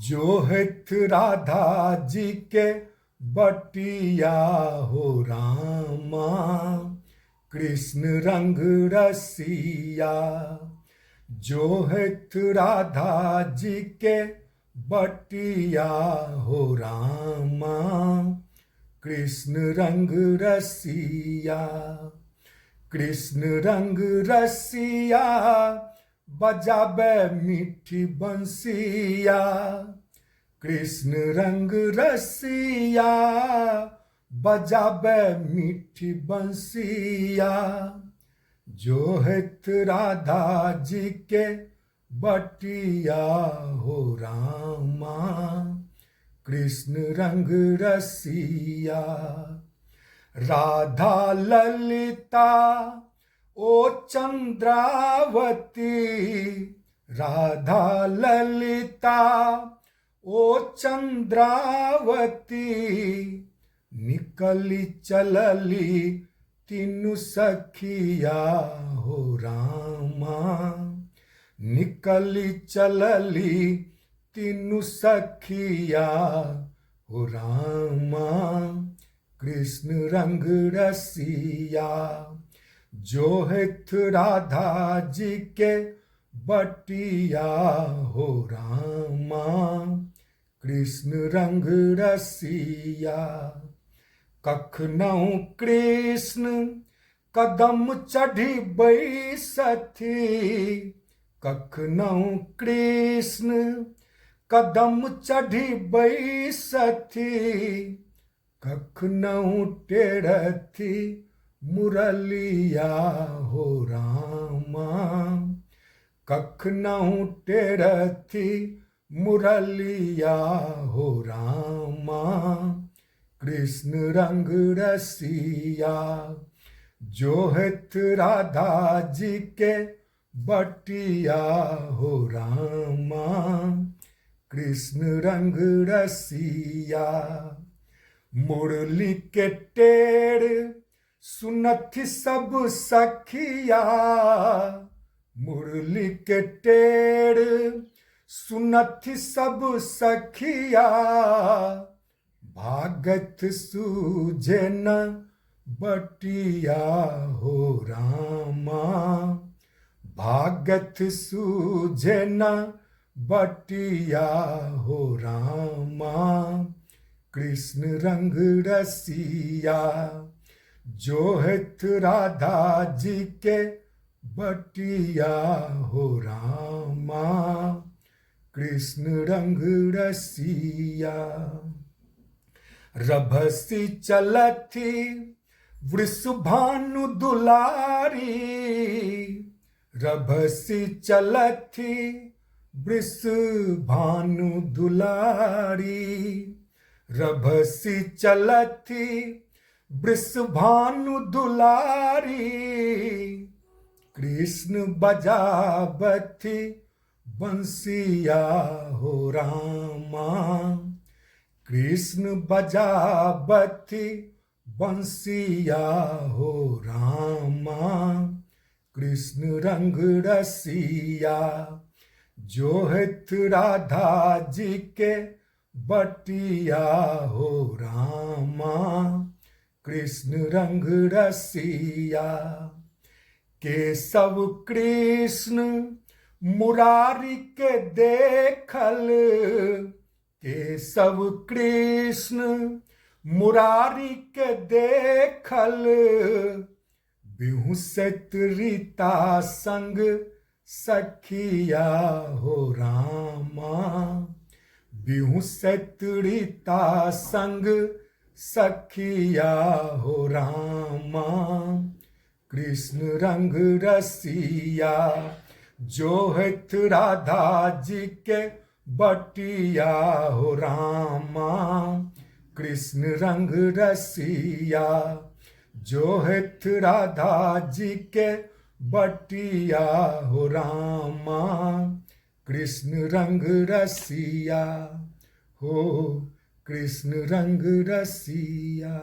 जोहथ राधा जी के बटिया हो रामा, कृष्ण रंग रसिया। जोहथ राधा जी के बटिया हो रामा, कृष्ण रंग रसिया। कृष्ण रंग रसिया बजाबे मीठी बंसिया, कृष्ण रंग रसिया बजाबे मीठी बंसिया। जोहत राधा जी के बटिया हो रामा, कृष्ण रंग रसिया। राधा ललिता ओ चंद्रावती, राधा ललिता ओ चंद्रावती, निकली चलली तीनू सखिया हो रामा, निकली चलली तीनू सखिया हो रामा, कृष्ण रंग रसिया। जोहथ राधा जी के बटिया हो रामा, कृष्ण रंग रसिया। कखनहु कृष्ण कदम चढ़ी बैसथि, कखनहु कृष्ण कदम चढ़ी बैसथि, कखनहु टेढ़थि मुरलिया हो रामा, कखनहु टेढ़थि मुरलिया हो रामा, कृष्ण रंग रसिया। जोहत राधा जी के बटिया हो रामा, कृष्ण रंग रसिया। मुरली के टेर सुनथि सब सखिया, मुरली के टेर सुनथि सब सखिया, भागत सूझे न बटिया हो रामा, भागत सूझे न बटिया हो रामा, कृष्ण रंग रसिया। जोहत राधा जी के बटिया हो रामा, कृष्ण रंग रसिया। रभसी चलथि वृषभानु दुलारी, रभसी चलथि वृषभानु दुलारी, रभसी चलथि वृषभानु दुलारी, कृष्ण बजाबथि बंसिया हो रामा, कृष्ण बजाबथि बंसिया हो रामा, कृष्ण रंग रसिया। जोहत राधा जी के बटिया हो रामा, कृष्ण रंग रसिया। केशव कृष्ण मुरारी के देखल, केशव कृष्ण मुरारी के देखल, बिहुसैत रीता संग सखिया हो रामा, बिहुसैत रीता संग सखिया हो रामा, कृष्ण रंग रसिया। जोहत राधा जी के बटिया हो रामा, कृष्ण रंग रसिया। जोहत राधा जी के बटिया हो रामा, कृष्ण रंग रसिया, हो कृष्ण रंग रसिया।